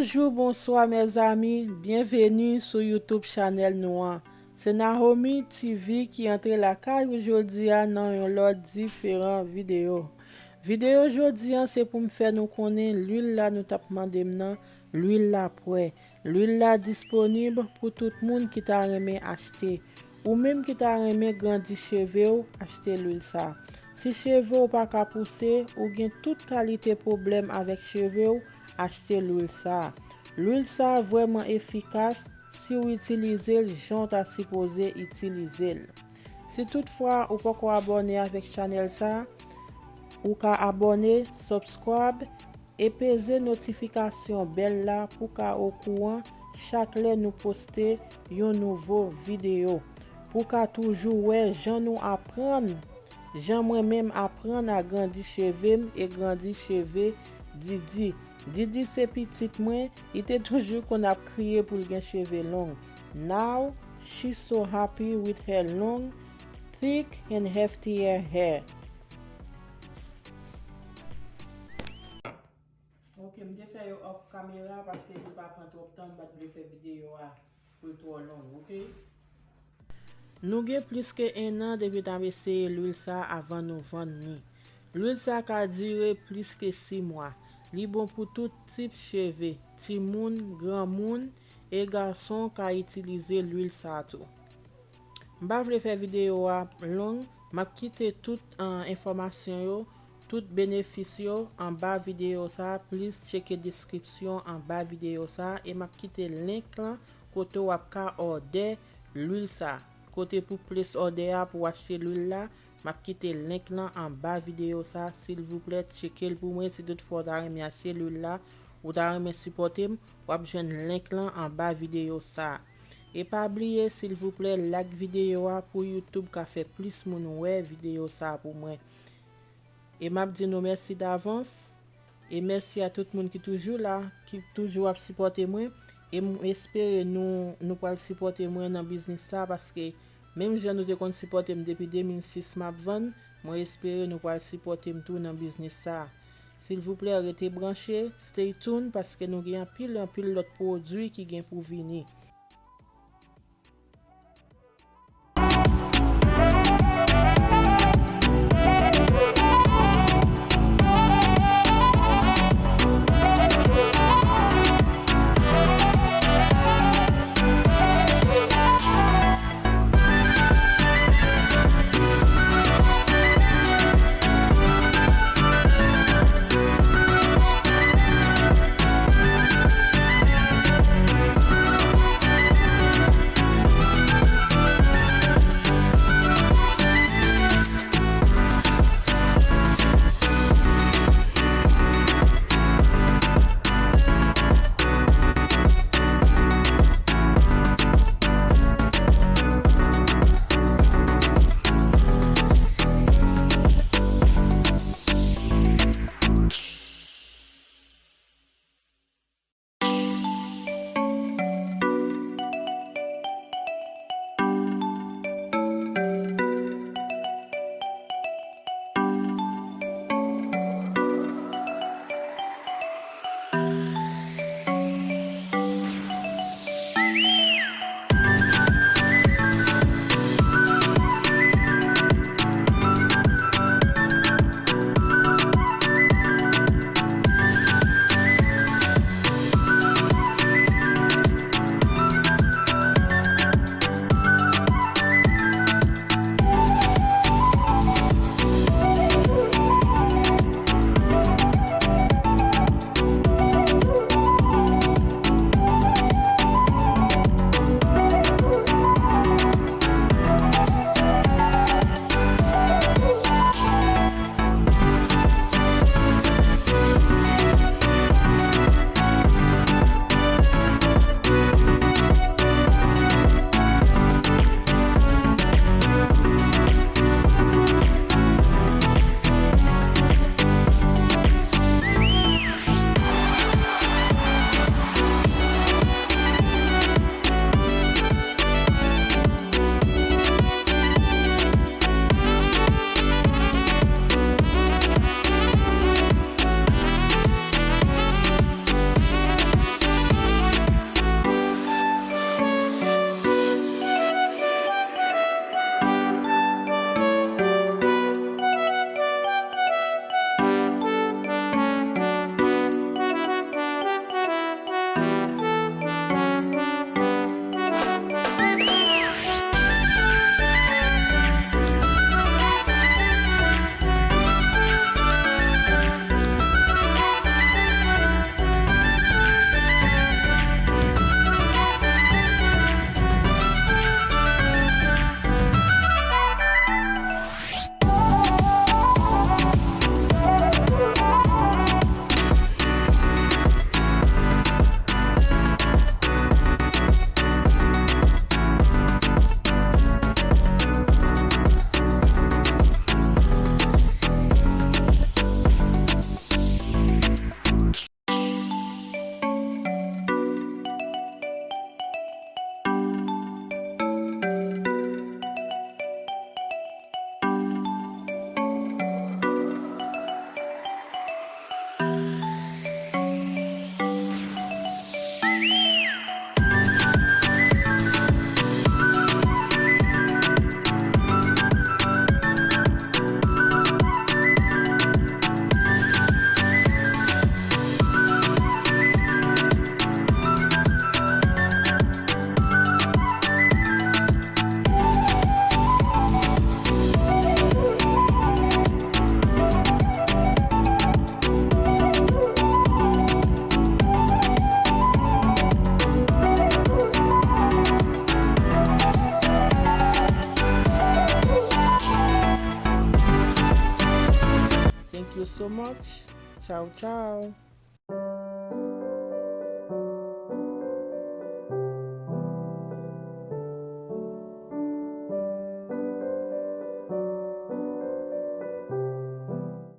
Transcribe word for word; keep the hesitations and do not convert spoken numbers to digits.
Bonjou, bonswa mezanmi, byenveni sou YouTube chanèl nou an. Se Naomi T V ki antre lakay ou jodi a nan yon lòt diferan videyo. Videyo jodi an se pou m fè nou konnen lwil la nou t ap mande m nan, lwil la prè. Lwil la disponib pou tout moun ki ta renmen achte. Ou menm ki ta renmen grandi cheve w, achte lwil sa. Si cheve w pa ka pouse, ou gen tout kalite pwoblèm avèk cheve w, achte lwil sa. Lwil sa vrèman efikas si w itilize l jan w ta sipoze itilize l. Si toutfwa ou poko abòne avèk chanèl sa, ou ka abòne, subscribe, e peze notifikasyon bèl la pou ka okouran chak lè nou poste yon nouvo videyo. Pou ka toujou wè jan nou aprann, jan mwen menm aprann a grandi cheve m e grandi cheve Didi. Didi se pitit mwen, li te toujou konn ap kriye pou l gen cheve long. Now, she's so happy with her long, thick and heftier hair. Ok, m te fè yo off camera paske li pa pran twòp tan, m pa t vle fè videyo a pou l twò long, ok? Nou gen plis ke en an depi n ap eseye lwil sa avan nou vann li. Lwil sa ka dire plis ke sis mwa. Li bon pou tout tip cheve, timoun, granmoun, e gason ka itilize lwil sa tou. M pa vle fè videyo a long, m ap kite tout, ah, enfòmasyon yo, tout benefis yo anba videyo sa, please tcheke deskripsyon anba videyo sa, e m ap kite link lan kote w ap ka òdè lwil sa. Kote pou place òdè a pou w achte lwil la, m ap kite link lan anba videyo sa, silvouplè tcheke l pou mwen si toutfwa w ta renmen achte lwil la, ou ta renmen sipòte m, w ap jwenn link lan anba videyo sa. E pa bliye, silvouplè, like videyo a pou YouTube ka fè plis moun wè videyo sa pou mwen. E m ap di nou mèsi davans. E mèsi a tout moun ki toujou la, ki toujou ap sipòte mwen. E m espere nou, nou pral sipòte mwen nan biznis sa, paske menm jan nou te konn sipòte m depi de mil sis m ap vann, mwen espere nou pral sipòte m tou nan biznis sa. Silvouplè, rete branche, stay tuned, paske nou gen anpil, anpil lòt pwodui ki gen pou vini. So much. Ciao, ciao.